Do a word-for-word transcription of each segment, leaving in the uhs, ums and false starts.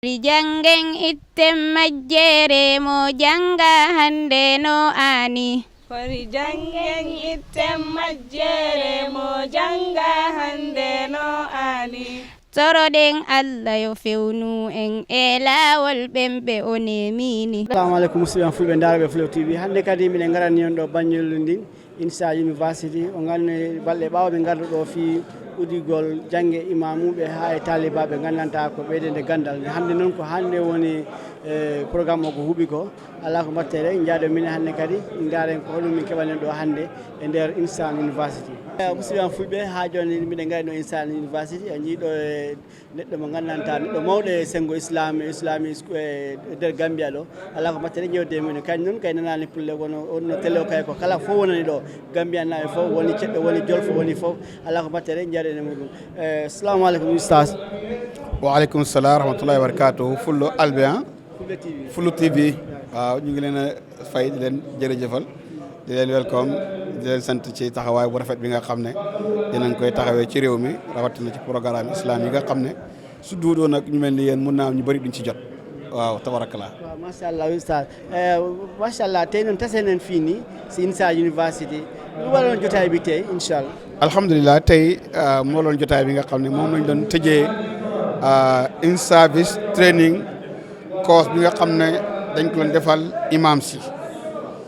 Ri janngen itten majjere mo jannga hannde no aani. Kori janngen itten majjere mo jannga hannde no aani. Toroɗen Allah yo fewnu en e laawol ɓen ɓe o nemini. Assalamu aleykum, musidɓe am fulɓe, ndaarɓe Fulɓe T V. Hannde kadi miɗen ngarani on ɗo Banjul ndin, Insa University. O nganne balɗe ɓaawo ɓe ngarda ɗo fii udigol jannge imamuɓe haa e taalibaaɓe nganndantaa ko ɓeydande ganndal. Hannde noon ko hannde woni, eh, programme o ko huuɓi ko. Alaa ko mbaɗten, njaaɗo min hannde kadi, ndaaren ko honɗum min keɓanen ɗo hannde e nder Insa University. Eh, musidɓe am fulɓe, haa jooni miɗen ngari ɗo Insa University, on njii ɗo e neɗɗo mo nganndantaa, neɗɗo mawɗo e senngo Islam, Islamic school e nder Gambia ɗo. Alaa ko mbaɗten, ƴeewde e mum. Kañ noon kay nanaani pulle, kono on no télé o kay ko kala fof wonani ɗo. Gambiyanaaɓe fof woni, ceɗɗo woni, jolfo woni fof. Alaa ko mbaɗten, njaaɗo e muɗum. Eh, assalamu aleykum, Ustaas. Wa aleykum salam wa rahmatullahi wa barakatuh. Fullo Albe, ah? Fulɓe T V. Fullo T V. Waaw, ñu ngi leen a fay, di leen jërëjëfal, di leen welcome, di leen sant ci taxawaay bu rafet bi nga xam ne dinañ koy taxawee ci réew mi, rawatina ci programme islam yi nga xam ne su duudoo nag ñu mel ni yéen, mun naa am ñu bëri duñ ci jot. Waaw, tabarakallah. Waaw, macha Allah, Ustaas. Eh, macha Allah, tey noon tase nañ fii nii si Insa University. Lu waraloon jotaay bi tey, incha Allah? Alhamdulillah, tey, ah, moo doon jotaay bi nga xam ne moom lañ doon tëjee, ah, in-service training course bi nga xam ne dañ ko doon defal imam si.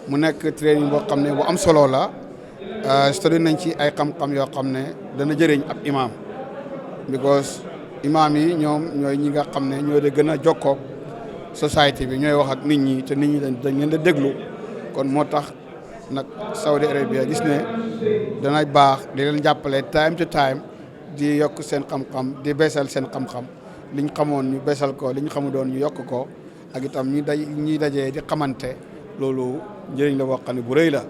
Mu nekk training boo xam ne bu am solo la. Ah, study nañ ci ay xam-xam yoo xam ne dana jëriñ ab imam, because imam yi ñoom ñooy ñi nga xam ne ñoo de gën a jokkoog society bi, ñooy wax ak nit ñi, te nit ñi dañ, dañ leen di déglu. Kon moo tax nag Saudi Arabia gis ne dana baax di leen jàppale time to time, di yokk seen xam-xam, di beesal seen xam-xam, liñ xamoon ñu beesal ko, liñ xamu doon ñu yokk ko, ak itam ñi daj-, ñi dajee di xamante. Loolu njëriñ la boo xam ne bu rëy la.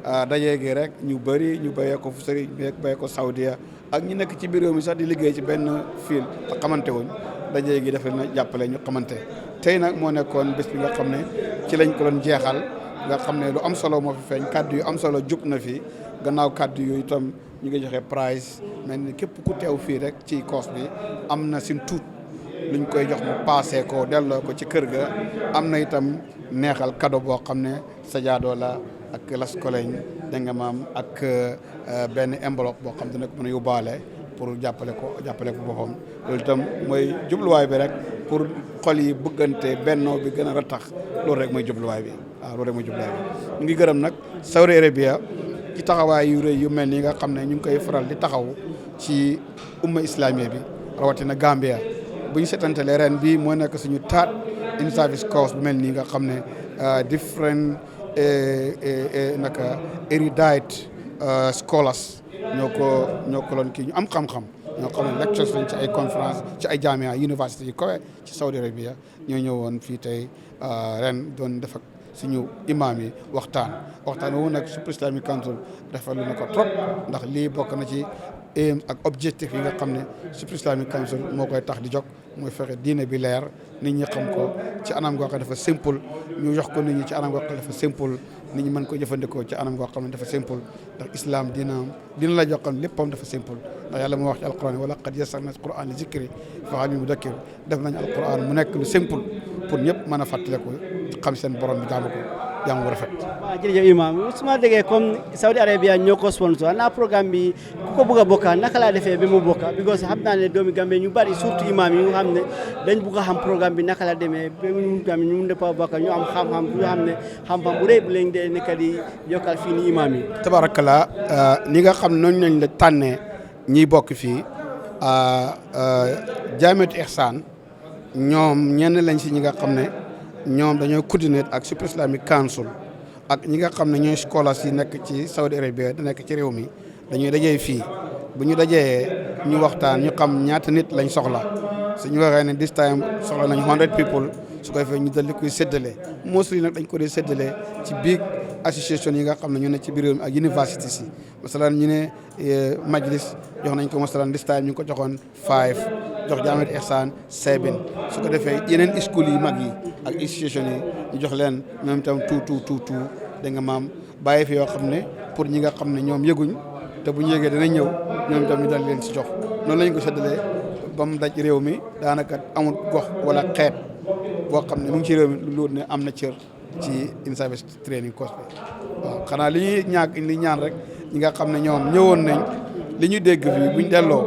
Ah, dajee gi rek ñu bëri ñu bayee ko fu sëri, ñu bayee ko Saudiya, ak ñi nekk ci biir réew mi sax di liggéey ci benn field te xamante wuñ, dajee gi daf leen a jàppale ñu xamante. Tey nag moo nekkoon bés bi nga xam ne ci lañ ko doon jeexal, nga xam ne lu am solo moo fi feeñ, kàddu yu am solo jub na fi. Gannaaw kàddu yooyu itam ñu ngi joxe prize, mel ni képp ku teew fii rek ci course bi am na sin tuut luñ koy jox mu paasee ko, delloo ko ci kër ga. Am na itam neexal cadeau boo xam ne sajaadoo la ak laskoleñ, dégg nga maam, ak, euh, benn enveloppe boo xam ne nag mën a yóbbaale pour jàppale ko, jàppale ko boppam. Loolu itam mooy jubluwaay bi rek, pour xol yi bëggante, bennoo bi gën a rattax. Loolu rek mooy jubluwaay bi. Waaw, loolu rek mooy jubluwaay bi. Ñu ngi gërëm nag Saudi Arabia ci taxawaay yu rëy yu mel nii nga xam ne ñu ngi koy faral di taxaw ci umma islamiya bi, rawatina Gambia. Bu ñu seetantalee, ren bii moo nekk suñu third in-service course bu mel nii nga xam ne, ah, different, eh, eh, eh, naka, erudite, ah, scholars ñoo ko, ñoo ko loon kii, ñu am xam-xam, ñoo xam ne lectures lañ ci ay conférence, ci ay jaamia, university yu kawe ci Saudi Arabia, ñoo ñëwoon fii tey, ah, ren doon def ak suñu imaam yi waxtaan. Waxtaan woowu nag, Supreme Islamic Council rafetlu na ko trop, ndax lii bokk na ci aim ak objectif yi nga xam ne Supreme Islamic Council moo koy tax di jóg, mooy fexe diine bi leer, nit ñi xam ko ci anam goo xam ne dafa simple, ñu jox ko nit ñi ci anam goo xam ne dafa simple, nit ñi mën ko jëfandikoo ci anam goo xam ne dafa simple. Ndax islam diina, diina la joo xam ne léppam dafa simple, ndax Yàlla moo wax ci Alquran: "Wa laqad yassarna al-Qur'ana li zikri fa hal min mudakkir." Def nañ Alquran mu nekk lu simple pour ñëpp mën a fàttaliku, xam seen borom bi, jaamu ko jaamu bu rafet. Waaw, jërëjëf Imam. Su ma déggee, comme Saudi Arabia ñoo ko sponsor, ana programme bi, ku ko bëgg a bokka, naka laa defee ba mu bokka? Because xam naa ne doomi Gambie ñu bari, surtout imam yi, ñu xam ne dañ bëgg a xam programme bi naka la demee, ba mu tamit ñu mun a bokka, ñu am xam-xam, ñu xam ne xam-xam bu rëy bu leen dee nekk di yokkal fii ni imam yi. Tabarakallah, euh, ni nga xam noonu lañ la tànnee ñiy bokk fii, euh, euh, Jamiat Ihsan, ñoom ñenn lañ si ñi nga xam ne ñoom dañoo coordinate ak Supreme Islamic Council ak ñi nga xam ne ñooy scholars yi nekk ci Saudi Arabia, da nekk ci réew mi. Dañuy dajee fii, bu ñu dajee ñu waxtaan, ñu xam ñaata nit lañ soxla. Suñu waxee ne this time soxla nañ hundred people, su ko defee ñu dal di koy séddale. Mostly nag dañ ko dee séddale ci big association yi nga xam ne ñu ne ci biir réew mi ak universities yi. Masalan, ñu ne, eh, Majlis, jox nañ ko, masalan, this time ñu ngi ko joxoon five, jox Jamiat Ihsan seven. Su ko defee yeneen school yi mag yi ak institution yi ñu jox leen ñoom itam two, two, two, two, dégg nga maam, bàyyi fi yoo xam ne pour ñi nga xam ne ñoom yëguñ, te bu ñu yëgee danañ ñëw, ñoom itam ñu dal leen si jox. Noonu lañ ko séddalee ba mu daj réew mi, daanaka amul gox wala xeet boo xam ne mu ngi ci réew mi lu luut ne am na cër ci in-service training course bi. Waaw, xanaa li ñuy ñaag li ñaan rek, ñi nga xam ne ñoom ñëwoon nañ, li ñu dégg fii buñ delloo,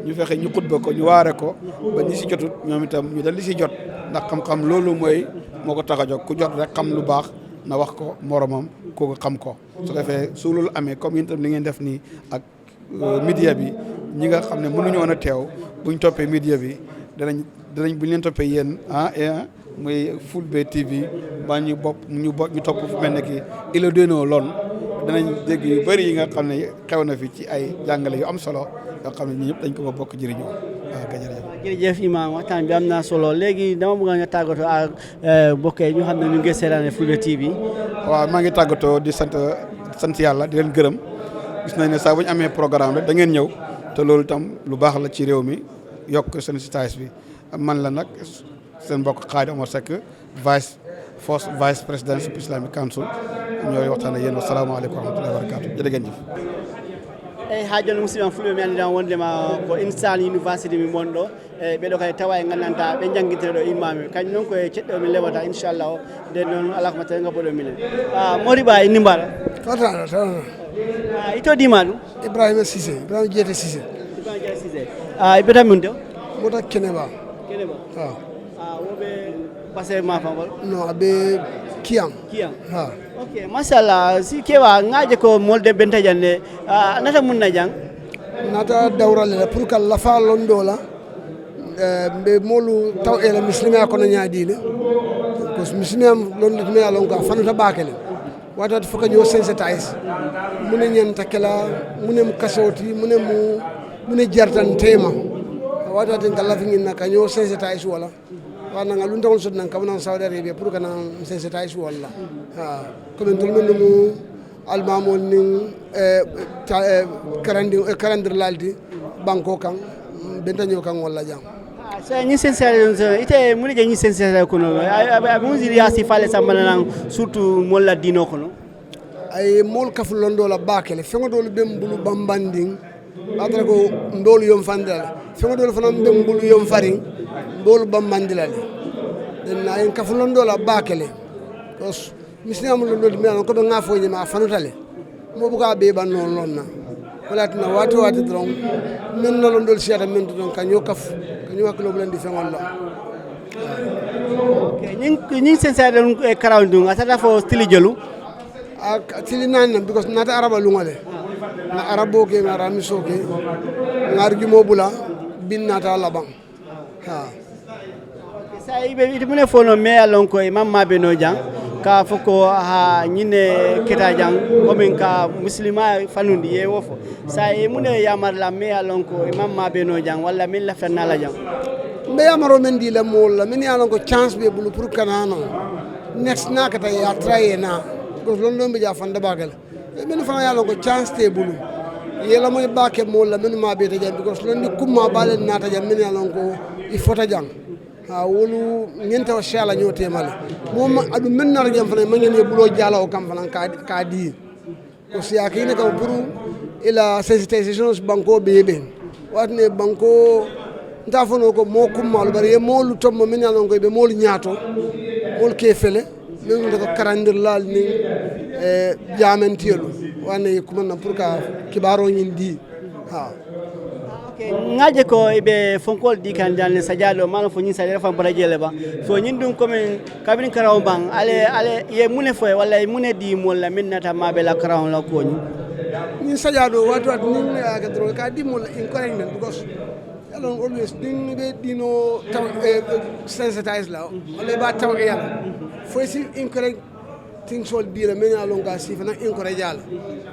ñu fexe ñu xutba ko, ñu waare ko, ba ñi si jotut ñoom itam ñu dal li si jot, ndax xam-xam loolu mooy moo ko tax a jóg. Ku jot rek xam lu baax na wax ko moromam, kooku xam ko. Su ko defee, su loolu amee, comme yéen itam li ngeen def nii ak euh, média bi, ñi nga xam ne mënuñu woon a teew, buñ toppee média bi, danañ danañ buñ leen toppee yéen, ah, eh, muy Fulbe T V, ba ñu bopp ñu bo ñu topp fu mel ne ki Ilo Deno loon, danañ dégg yu bëri yi nga xam ne xew na fi ci ay jàngale yu am solo yoo xam ne ñun ñëpp dañ ko bokk jëriñoo. Waaw kay, jërëjëf. Jërëjëf Imam, waxtaan bi am na solo. Léegi dama bëgg nga tàggatoo ak, eh, mbokk yi ñu xam ne ñu ngi seetaane Fulbe T V. Waaw, maa ngi tàggatoo di sant, sant Yàlla, di leen gërëm. Gis nañ ne saa bu ñu amee programme rek da ngeen ñëw, te loolu itam lu baax la ci réew mi, yokk sensitiser bi. Man la nag seen mbokk Khady Omar Seck, vice, first vice président of Islamic Council, ñooy waxtaan ak yéen. Wasalaamaaleykum wa rahmatullahi wa barakatuh. Jërë ngeen jëf. Eyi, haa jooni, musidɓe am Fulɓe, mi annditan wondema ko Insaan University mi won ɗo. Eyi, ɓeɗo kadi tawa e ngandanta ɓe janngitino ɗo immaami. Kañum noon ko e ceɗɗo min lewata, inchallah. Nden noon, alaa ko mbaɗten, ngam mboɗo minen. Ah, Modibo, a inni mbaɗa? Tawata, tawata. Ah, ito dima ɗum? Ibrahima Cissé, Ibrahima Diété Cissé. Ibrahima Diété Cissé. Ah, ibe tan min to? Mboɗo Keneba. Keneba? Ah. Ah, woɓe base ma fa wala? Non, aɓe Kiyang. Kiyang. Ah. Ok, machallah. Si kewa, ngaje ko molde benta janne. Ah, nata mun na jang? Nata dawrale la, pour que lafa londola. Eh, mbe molu taw ela muslimiya kono ñaadiile. Ko muslimiya londitmi alon ka fanuta bakele. Wata foka ñoo sensitize. Mune ñanta kela, mune mu kasoti, mune mu, mune jartan tema. Wata tin kala fi ñin na ka ñoo sensitize wala. Wana nga lunta on sot nan kamana Saudi Arabia pour kana sensitize wala. Ha, comme tout le monde mu almamol nin, eh, ta, eh, karandi, eh, karandir laldi banko kan, mm, bentaño kan wala jang. Ah, so ñi sensitize, ite mune je ñi sensitize kono. Abe munziri ya si fale sambana nan surtout molla dino kono. Ay mol kafu londo la bakele. Fengo dolu bem bulu bambanding. Atra ko ndolu yom fandal. Fengo dolu fanam bem bulu yom faring. Ndolu bambandilal. Den na en kafu londo la bakele. Kos misni amul londo mi an ko be ngafo ñi ma fanutale. Mo buka be ban non lonna. Wala tina wati wati dron. Men na londo siyata men dron ka ñoo kaf. Ka ñoo haklo bulandi fengol la. Ok, ñin, ñin sensitize ɗum e karawndun, a tata fo stili jolu? A stili nani nan, because nata araba lungole. Na arabo ke, na ramiso ke. Ngar jumo bula, bin nata laban. Ha. Sa ibe ite mune fono me alon ko imam ma be no jang. Ka foko ha ñine keta jang. Komin ka muslima fanundi ye wofo. Sa e mune yamar la me alon ko imam ma be no jang. Wala min la fenna la jang. Mbe yamaro men di la mo la. Min yalon ko chance be bulu pour kanano. Next na kata ya try na. Because londo mbe ja fanda bagala. E men fana yalon ko chance te bulu. Yela mo ba ke mo la men ma be ta jam because londi kuma bale na ta jam men yalon ko i fota jang. Ha wolu ngenta o shala ñote male. Mo ma adu men na jam fana mangen e bulo jala o kam fana ka, ka di. Ko si akine ka buru ila sensitization banko be be. Watne banko nta fono ko mo kummalu bari ye molu tommo men yalon ko be molu ñaato. Mol ke fele. Min ko karandirlal ni e jamen tiyolu. Wane kuma na pour ka kibaro ñin di. Ha. Ok, ngaje ko ibe fonkol di kan dan sajalo mala fo ñin sajalo fa bara jele ba. Fo ñin dum ko men kabin karaw ban ale ale ye mune fo wala ye mune di mo la min nata ma be la karaw la ko ñi. Ñin sajalo watu watu ñin ya ka dro ka di mo la incorrect nan because yalon always din be dino taw e sensitize la. Wala ba taw e yalla. Fo si incorrect things all di la men yalon ka si fana encourage ala.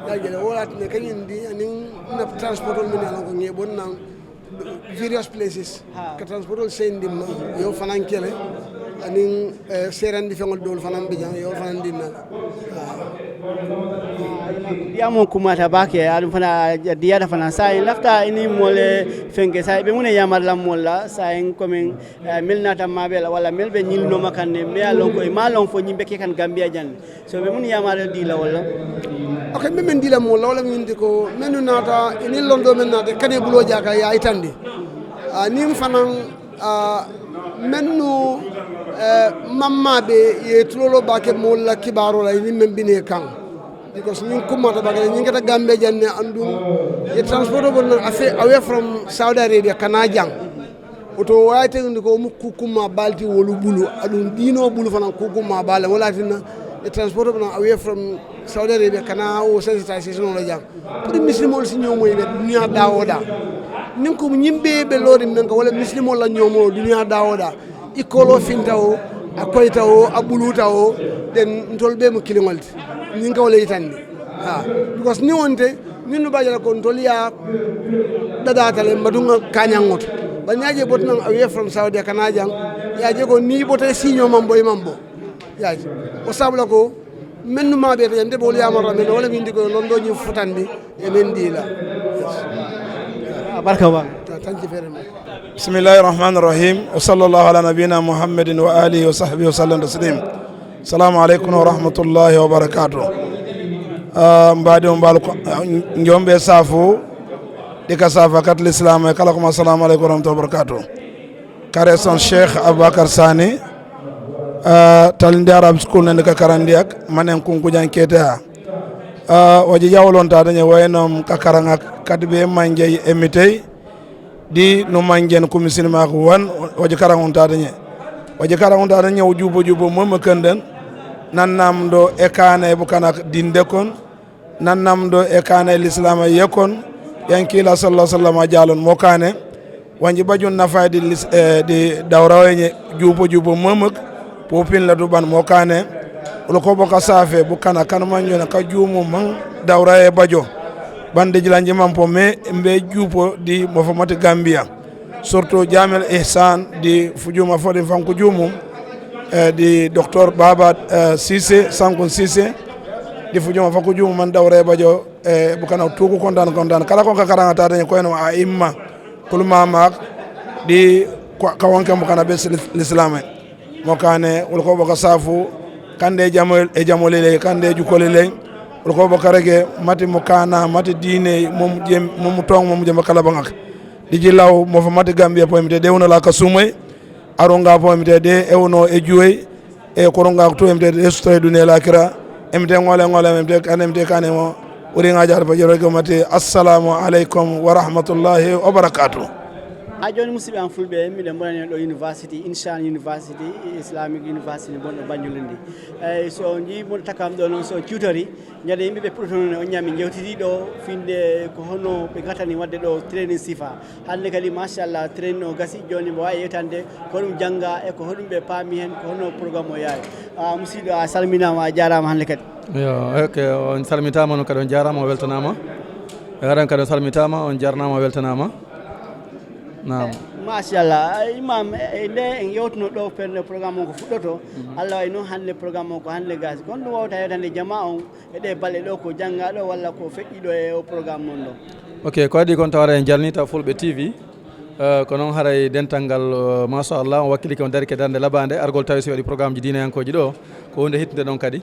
Ya jele wala ne kanyin di anin na transport men yalon ko ngi bon nan various places. Ka transport all sendin ma yo fanan kele anin, eh, serandi fengol dol fanan bijan yo fanan dinna. Yamo kumata bake aɗum fana diyata fana sa en lafta ini mole fenke sa ɓe mune yamar lam molla sa en komin, eh, mel nata maɓe la walla mel ɓe ñilnoma kanne mais a lon ko e ma lon fo ñimɓe ke kan Gambia janne. So ɓe mun yamare dila walla? Ok, min min dila mo lawla min di ko men nata ini londo men nata kane bulo jaka ya itande. A nin fanan, a mennu, eh, mamma be ye tulolo ba ke molla kibaro la ni men bine kan. Because nin kuma ta bagale nin kata Gambe janne andum ye transport bon a fe away from Saudi Arabia kana jang. Oto wayte ndi ko mu kukuma balti wolu bulu adun dino bulu fanan kukuma bale wala tinna e transport bon away from Saudi Arabia kana o sensitization la jang. Pour muslimol si ñomo e duniya dawoda. Nin ko ñimbe be lori men ko wala muslimol la ñomo duniya dawoda. I kolo finta o, a koyta o, a buluta o, den ntol be mu kiliŋol ti. Nin ka wala yitandi. Ha. Because ni wonte, nin no bajala ko ntol ya dada tale madunga kanyangot. Ban yaje bot nan away from Saudi kana jang. Yaje ko ni bote si ñoman boy mambo. Yaje. O sabla ko mennu ma be tan de bol yamar men wala min digo londo ñi futandi e men dila. Barka ba. Thank you very much. Bismillahi rahmani rahim. Wa sallallahu ala nabina Muhammadin wa alihi wa sahbihi wa sallam taslim. Salamu alaikum wa rahmatullahi wa barakatuh. Ah, mbadi on bal ko ah, njombe safu dika safa kat l'islam e kala kuma salamu alaikum wa rahmatullahi wa barakatuh. Kare son Sheikh Abubakar Sani, ah, talindi Arab School nende ka karandiak manen kunkujan kete ha. Ah, waje jawlon ta danye wayenom ka karanga kat be manje emitei di no manjen kumisin ma ko wan waje karangun ta danye. Waje karangun ta danye o jubo jubo mo mo kenden nan nam do e kana e bukana dinde kon. Nannam do e kane l'islam e yekon yankila sallallahu sallam a jalon mo kane wanji bajun nafaydi lis e di dawrawenye jupo jupo mamak popin la duban mo kane ulo ko boka safe bu kana kan manjona ka jumu man dawraye bajo bande jilanji man po me mbe jupo di mo famati gambia surtout jamel ihsan di fujuma fodi fanku jumu e di docteur baba e sise sankun sise di fujuma fanku jumu man dawraye bajo e bukana tuku kontan kontan kala kon ka karanga tata ko eno a imma kulma mak di kawanke bukana be l'islam mo kane wol ko boka safu kande jamo e jamo lele kande jukole le wol ko boka rege mati mo kana mati dine mom jem mom tong mom jem kala bangak di jilaw mo fa mati gambia po mi de wona la ka sumay aronga po mi de e wono e juwe e koronga to mi de e sutoy dune la kira mi de ngole ngole mi de kane mi de kane mo uri nga jar ba jero go mati assalamu alaikum wa rahmatullahi wa barakatuh. Ha joni musidɓe am fulɓe miɗen mboɗani ɗo university inshan university islamic university bonɗo banjulindi eyyi so jii moɗo takam ɗo noon so cutori ñande yimɓe ɓe puɗɗoto noon on ñami jewtiti ɗo finde ko hono ɓe gatani wadde ɗo training sifa hannde kadi machallah training o gasi joni mbo wawi yewtande ko hoɗum jannga e ko hoɗum ɓe paami hen ko hono programme o yaari a musidɗo a salminama a jarama hannde kadi yo ok on salmitama noon kadi on jarama on weltanama e haɗan kadi on salmitama on jarnama on weltanama nam machallah imam e nde en yewtuno ɗo perde programme on ko fuɗɗoto allah way noon hannde programme on ko hannde gasi kono ɗum wawta yewtande jama on e ɗe balɗe ɗo ko janngaɗo walla ko feƴƴiɗo e o programme mon ɗo ok ko adii kon tawata en jarni taw fulɓe tv ko noon haray dental ngal machallah on wakkilike on darike darde labande argol tawi si waɗi programme ji diinayankooji ɗo ko hunde hittude ɗon kadi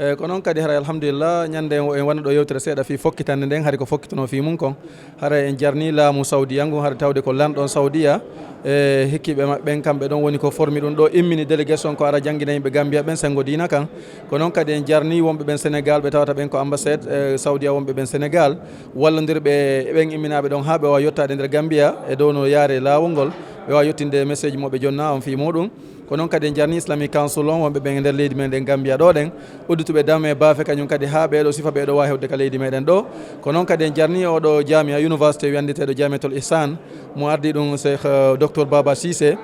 eyyi ko noon kadi haray alhamdulillah ñande en wonno ɗo yewtere seeɗa fii fokkitande nden hari ko fokkituno fii mum kon haray en jarni laamu saudiya ngun hari tawde ko lanɗon saudiya e hikkiiɓe maɓɓe ɓen kamɓe ɗon woni ko formi ɗum ɗo immini délégation ko ara janngina yimɓe gambiya ɓen senngo diina kan ko noon kadi en jarni wonɓe ɓen sénégal ɓe tawata ɓen ko ambassade e saudiya wonɓe ɓen sénégal wallondirɓe e ɓen imminaaɓe ɗon haa ɓe waawa yottaade nder gambiya e dow no yaare laawol ngol ɓe waawa yottinde message mo ɓe jonna on fii muɗum ko noon kadi en jarni islamic council on wonɓe ɓen e nder leydi men ɗen gambiya ɗo ɗen uddutuɓe dame e baafe kañum kadi haa ɓeeɗo sifa ɓeeɗo waawi hewde ka leydi meɗen ɗo ko noon kadi en jarni oɗo jamia université wiyanditeɗo jamiatul ihsan mo ardi ɗum cheikh docteur baba sise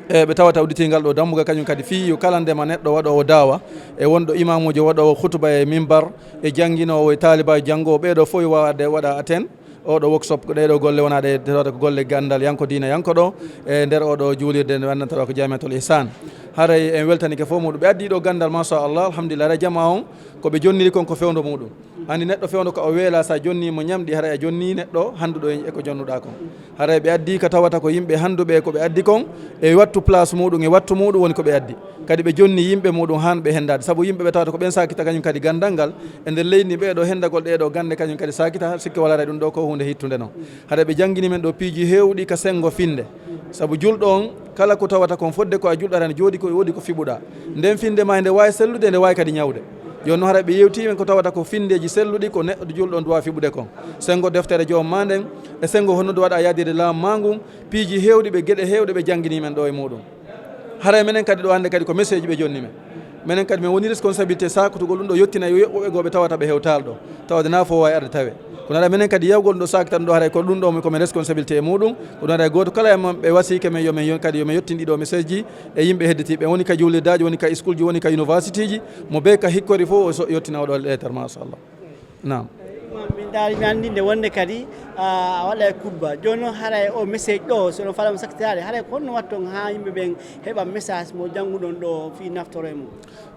e ɓe tawata udditingal ɗo dammugal kañum kadi fii yo kala ndema neɗɗo waɗowo dawa e wonɗo imamujo waɗowo hutuba e mimbar e jannginoowo e taalibaajo janngoowo ɓeeɗo fof yo waawade waɗa aten oɗo workshop ko ɗeɗo golle wona ɗe tawata ko golle gandal yanko diina yanko ɗo e nder oɗo juulirde nde wannantata ko jamiatul ihsan haray en weltanike fof muɗum ɓe addi ɗo gandal machallah alhamdulillah haray jama on koɓe jonniri kon ko fewndo muɗum Anndi neɗɗo fewndo ka o weelaa, so a jonnii mo ñamɗi, haray a jonnii neɗɗo hannduɗo e ko jonnuɗaa kon. Haray ɓe addi ka tawata ko yimɓe hannduɓe ko ɓe addi kon, e wattu place muɗum, e wattu muɗum woni ko ɓe addi. Kadi ɓe jonni yimɓe muɗum haan ɓe henndaade. Sabu yimɓe ɓe tawata ko ɓen saakita kañum kadi ganndal ngal, e nder leydi ndi ɓee ɗoo henndagol ɗee ɗoo gannde kañum kadi saakita, sikke walaa e ɗum ɗoo ko huunde hittunde non. Haray ɓe janngini men ɗoo piiji heewɗi ka senngo finnde. Sabu julɗo on, kala ko tawata kon fodde ko a julɗo, aɗa jooɗi ko woodi ko fiɓuɗaa. Nden finnde maa nde waawi sellude, nde waawi kadi ñawde. Jooni non haray ɓe yewtii men ko tawata ko finndeeji selluɗi ko neɗɗo julɗo on duwaa fiɓude kon. Senngo deftere joom maa nden, e senngo honno duwaɗaa yaadirde laamu maa ngun, piiji heewɗi ɓe geɗe heewɗe ɓe janngini men ɗoo e muɗum. Haray menen kadi ɗoo hannde kadi ko message ɓe jonni men. Menen kadi men woni responsabilité saakotugol ɗum ɗoo yottina e yoɓɓuɓe goo ɓe tawata ɓe hewtaali ɗoo. Tawde na fof waawi arde tawe. Kono haray menen kadi yawgol ɗoo saakita ɗum ɗoo haray ko ɗum ɗoo ko men responsabilité e muɗum. Kono haray gooto kala e maɓɓe wasiike men yo men yon-, kadi yo men yottin ɗii ɗoo message ji e yimɓe hedditiiɓe. Woni ka juulirdaaji, woni ka iskuulji, woni ka universityji, mo bee ka hikkori fof o so-, yottina oo ɗoo lettre, machallah. Naam. Imam, min ndaari mi anndinde wonde kadi, a, a waɗa e kubba. Jooni noon haray o message ɗoo, so ɗon faala mo sakkitaade, haray ko honno watton haa yimɓe ɓen heɓa message mo jannguɗon ɗoo fii naftoro e mum?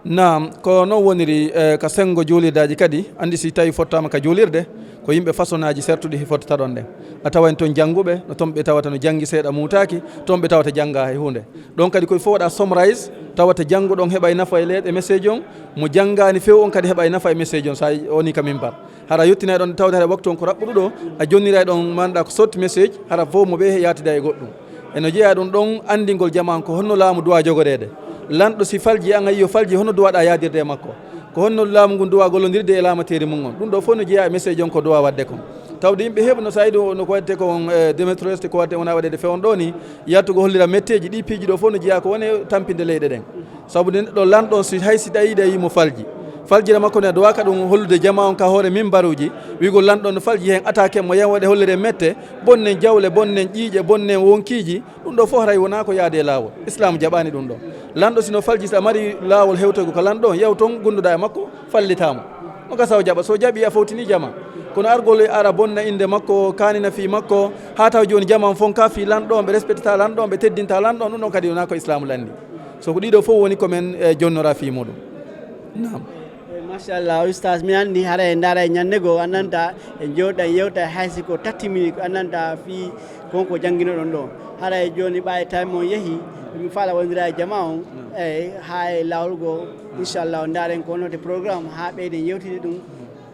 Naam, ko noon woniri, eh, ka senngo juulirdaaji kadi, anndi si tawi fottaama ka juulirde, ko yimɓe façonnaaji sertuɗi fottata ɗon ɗen. A taway toon jannguɓe, no toon ɓe tawata no janngi seeɗa muutaaki, toon ɓe tawata janngaa hay huunde. Ɗon kadi ko il faut waɗa summarize, tawata jannguɗo on heɓay nafa e leeɗe message on, mo janngaani few on kadi heɓay nafa e message on, so a woni ka minbar. Hara yottinay ɗon tawde hara waktu on ko raɓɓuɗo ɗoo, a jonniray ɗon manɗa ko short message, hara fof mo ɓe yaatida e goɗɗum. E no jeyaa ɗum ɗon anndingol jamaa on ko honno laamu duwaa jogoreede. Lanɗo si falji an a yi'o falji, honno duwaɗaa yaadirde e makko? Ko honno laamu ngun duwaa gollondirde e laamateeri mum on? Ɗum ɗoo fof no jeyaa e message on ko duwaa waɗde kon. Tawde yimɓe heɓuno so a yiɗi no ko waɗte ko on, eh, Demetrius, ko waɗte wona waɗede fewon ɗoo ni, yaltugo hollira metteeji, ɗi piiji ɗoo fof no jeyaa ko woni tampinde leyɗe ɗen. Sabu nde neɗɗo lanɗo on, si hay si ɗayiɗe a yimo falji. Faljira makko ne duwaa ka ɗum hollude jamaa on ka hoore mimbaruuji, wi'ugol lanɗo on no falji hen attaque mo yan waɗe hollire mette, bonnen jawle, bonnen ƴiiƴe, bonnen wonkiiji, ɗum ɗoo fof haray wonaa ko yaade e laawol. Islaam jaɓaani ɗum ɗoo. Lanɗo sino falji, so a mari laawol hewtoygo ka lanɗo on, yahu toon gonduɗaa e makko, fallitaa mo. No gasa o jaɓa. So o jaɓii, a fowtinii jamaa. Kono argol e ara bonna innde makko, kaanina fii makko, haa tawa jooni jamaa on fonkaa fii lanɗo on, ɓe respectataa lanɗo on, ɓe teddintaa lanɗo on, ɗum ɗon kadi wonaa ko Islaamu lanndi. So ko ɗii ɗoo fof woni ko men, eh, jonnora fii muɗum. Naam. Eh, machallah, Oustaz, mi anndi haray en ndaara e ñannde goo, annanta en jooɗa en yewta hay si ko tatti minutes, annanta fii kon ko jannginoɗon ɗoo. Haray jooni ɓaawo time on yehi, mi faala wonndira e jamaa on, eyi, haa e laawol goo, inchallah, ndaaren ko wonnote programme, haa ɓeyden yewtide ɗum,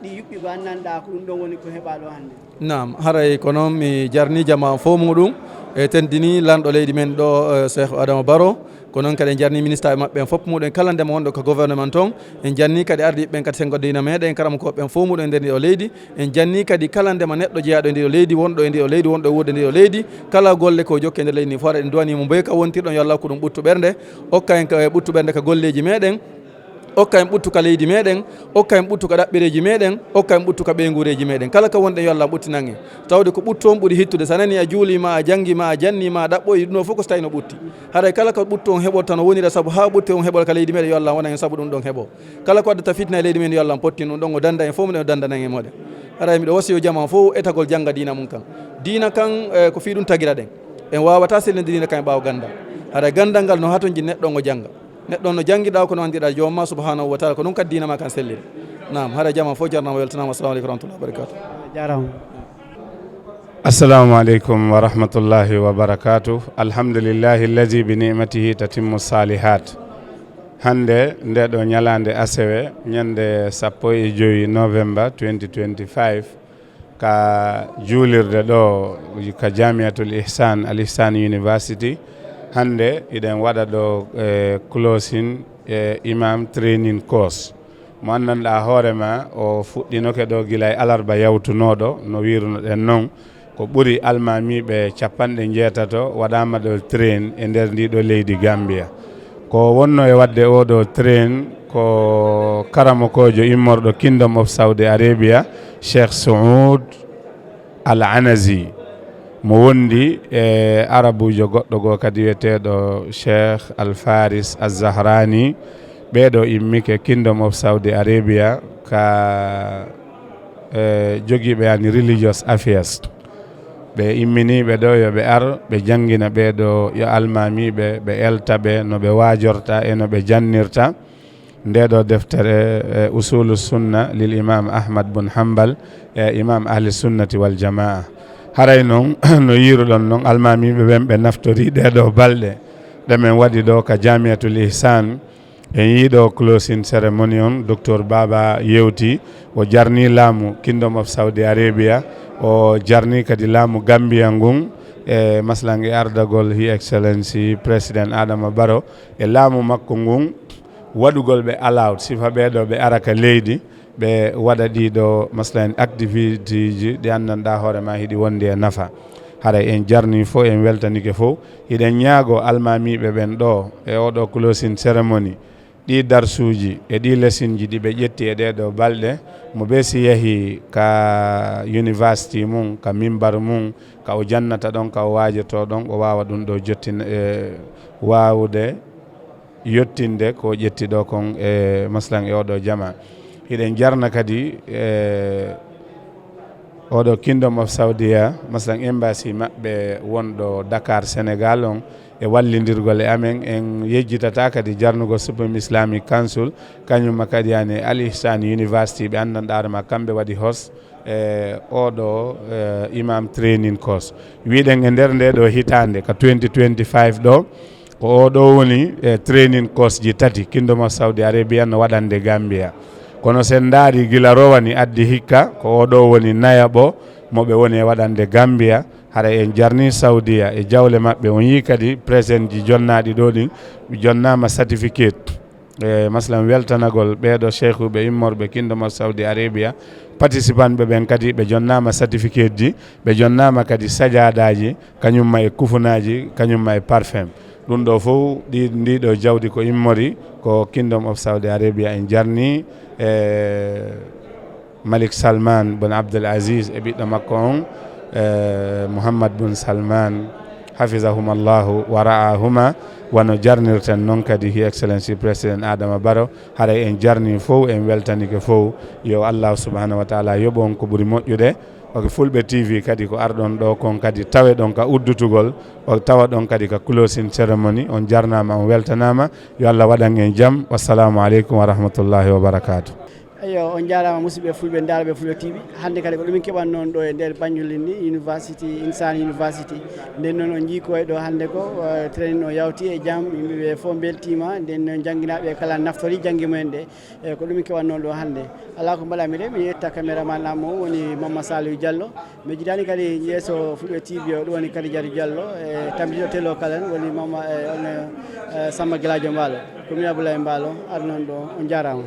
ɗi yuɓɓi ko anndanɗaa ko ɗum ɗon woni ko heɓaa ɗoo hannde. Naam, haray ko noon mi jarni jamaa on fof muɗum, e tendini lanɗo leydi men ɗoo, eh, Cheikh Adama Barrow, ko noon kadi en jarni ministaaɓe maɓɓe en fof muɗum, kala ndema wonɗo ko gouvernement toon, en jarni kadi ardiiɓe ɓen kadi senngo diina meɗen, karamokooɓe ɓen fof muɗum e nder ndi o leydi, en janni kadi kala ndema neɗɗo jeyaaɗo e ndi o leydi, wonɗo e ndi o leydi, wonɗo e wuurde ndi o leydi, kala golle ko jokke e nder leydi ndi fof, haray en duwanii mo mboy ka wontirɗon, yo Allah okku ɗum ɓuttu ɓernde, okka en ka, eh, ɓuttu ɓernde ka golleeji meɗen, okka en ɓuttu ka leydi meɗen, okka en ɓuttu ka ɗaɓɓireeji meɗen, okka en ɓuttu ka ɓeynguureeji meɗen. Kala ka wonɗen yo Allah ɓuttinan en. Tawde ko ɓuttu on ɓuri hittude. So a nanii a juulii ma, a janngi ma, a janni ma, a ɗaɓɓoyi, ɗum ɗoo fof ko so tawi no ɓutti. Haray kala ko ɓuttu on heɓorta no wonira sabu haa ɓuttu on heɓor ka leydi meɗen yo Allah wonan en sabu ɗum ɗon heɓo. Kala ko addata fitna e leydi men yo Allah pottin ɗum ɗon o danda en fof mo ɗen o dandanaa en e moɗen. Haray miɗo wasiyo jamaa fof etagol jannga diina mum kan. Diina kan, eh, ko fii ɗum tagira ɗen. En waawataa sellinde diina kan e ɓaawo ganndal. Haray ganndal ngal no hatonji neɗɗo on o jannga. Neɗɗo on no janngiɗaa ko no anndiɗaa joom maa subhanahu wa taala, ko ɗum kadi diina maa kan selliri. Naam, hara jamaa fof jarnama weltanama. Assalamu aleykum wa rahmatullahi wa barakatuh. Jaaraama. Assalamu aleykum wa rahmatullahi wa barakatuh. Alhamdulillahi allazi bi ni'matihi tatimmu salihat. Hannde nde ɗo ñalaande asewe, ñande sappo e jowi november twenty twenty-five, ka juulirde ɗo ka Jamiatul Ihsan, Al Ihsan University. Hannde iɗen waɗa ɗo, eh, closing, eh, imam training course. Mo anndanɗaa hoore ma, o fuɗɗinoke ɗo gila e alarba yawtunooɗo, no wiirunoɗen non. Ko ɓuri almaamiiɓe capanɗe njeetato waɗaama ɗo train e nder ndi ɗo leydi Gambia. Ko wonno e waɗde oo ɗo train ko karamokoojo immorɗo Kingdom of Saudi Arabia, Cheikh Saud Al Anazi, mo wondi e Arabuujo goɗɗo goo kadi wiyeteeɗo Cheikh Al Faris Az Zahrani. Ɓee ɗo immike Kingdom of Saudi Arabia ka, eh, jogiiɓe yani religious affairs. Ɓe imminiiɓe ɗo yo ɓe ar, ɓe janngina ɓee ɗo yo almaamiiɓe, ɓe elta ɓe no ɓe waajorta e no ɓe jannirta. Nde ɗo deftere, e, Usulu Sunna lil Imam Ahmad bun Hanbal, e, Imam Ahli Sunnati wal Jamaa. Haray noon, no yiiruɗon noon, almaamiiɓe ɓen ɓe naftori ɗee ɗoo balɗe ɗe men waɗi ɗo ka Jamiatul Ihsan. En yii ɗo closing ceremony on, Docteur Baba yewti, o jarni laamu Kingdom of Saudi Arabia, o jarni kadi laamu Gambia ngun, e maslan e ardagol His Excellency President Adama Barrow, e laamu makko ngun, waɗugol ɓe allowed, sifa ɓee ɗoo ɓe ara ka leydi, ɓe waɗa ɗii ɗoo, maslan, activité ji ɗi anndanɗaa hoore maa hiɗi wondi e nafa. Haray en jarni fof, en weltanike fof. Hiɗen ñaago almaamiiɓe ɓen ɗo e oo ɗoo closing ceremony, ɗii darsuuji e ɗii lesinji ɗi ɓe ƴetti e ɗee ɗoo balɗe, mo bee si yahii ka university mum, ka mimbar mum, ka o jannata ɗon, ka o waajotoo ɗon, o waawa ɗum ɗoo jottin-, e waawude yottinde ko ƴetti ɗo kon e maslan e oɗo jama. Hiɗen jarna kadi e oɗo Kingdom of Saudia, maslan embassy maɓɓe wonɗo Dakar, Sénégal on, e wallindirgol e amen. En yejjitata kadi jarnugol Supreme Islamic Council, kañumma kadi yani Al Ihsan University, ɓe anndanɗaare ma kamɓe waɗi host e oɗo, e, imam training course. Wiɗen e nder nde ɗo hitaande ka twenty twenty-five ɗo, ko oɗo woni, e, training course ji tati Kingdom of Saudi Arabia no waɗande Gambia. Kono sen ndaari gila rowani addi hikka, ko oɗo woni nayaɓo mo ɓe woni e waɗande Gambia. Hara en jarni Saudiya e jawle maɓɓe, on yii kadi present ji jonnaɗi ɗo ɗin, jonnaama certificate. E, masalan, weltanagol ɓeeɗo cheikhuɓe immorɓe Kingdom of Saudi Arabia, participant ɓe ɓen kadi ɓe jonnaama certificate ji, ɓe jonnaama kadi sajadaji, kañumma e kufunaji, kañumma e parfum. Ɗum ɗo fof, ɗi, ndi ɗo jawdi ko immori ko Kingdom of Saudi Arabia en jarni, e, Malik Salman bun Abdul Aziz e ɓiɗɗo makko on, e, Muhammad bun Salman, hafizahuma Allahu wa ra'ahuma, wano jarnirten noon kadi His Excellency President Adama Barrow. Haray en jarni fof, en weltanike fof. Yo Allahu subhanahu wa taala yoɓu on ko ɓuri moƴƴude. Ok, Fulɓe T V kadi ko arɗon ɗo kon kadi tawe ɗon ka uddutugol, o tawa ɗon kadi ka closing ceremony. On jarnama, on weltanama. Yo Allah waɗan en jam. Wassalamu aleykum wa rahmatullahi wa barakatuh. Eyo, on jaaraama musidɓe Fulɓe, ndaarɓe Fulɓe T V. Hannde kadi ko ɗumin keɓan noon ɗo e nder Banjul ni, University, Insan University. Nden noon on njii ko e ɗo hannde ko, eh, training o yawti e jam, yimɓe ɓe fof mbeltiima. Nden noon jannginaaɓe kala naftori janngi mumen ɗe. E ko ɗumin keɓan noon ɗo hannde. Alaa ko mbaɗa mi de, mi yetta caméraman am o woni Mama Saliou Diallo. Mi jidaani kadi yeeso Fulɓe T V o, ɗum woni Kadi Jari Diallo. E tambiɗo telo kala woni Mama, e, on, e, Samba Gilajo Mbaalo. Ko min Abdoulaye Mbaalo, ar noon ɗo, on jaaraama.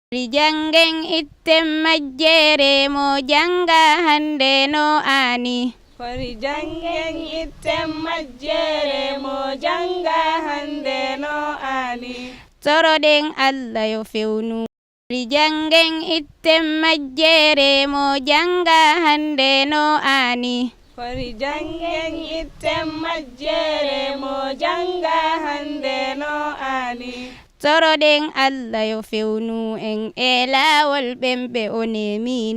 Fori janngen itten majjere mo jannga hannde no aani. Fori janngen itten majjere mo jannga hannde no aani. Toroɗen Allah yo fewnu. Fori janngen itten majjere mo jannga hannde no aani. Fori janngen itten majjere mo jannga hannde no aani. Toroɗen Allah yo fewnu en e laawol ɓen ɓe o neemi.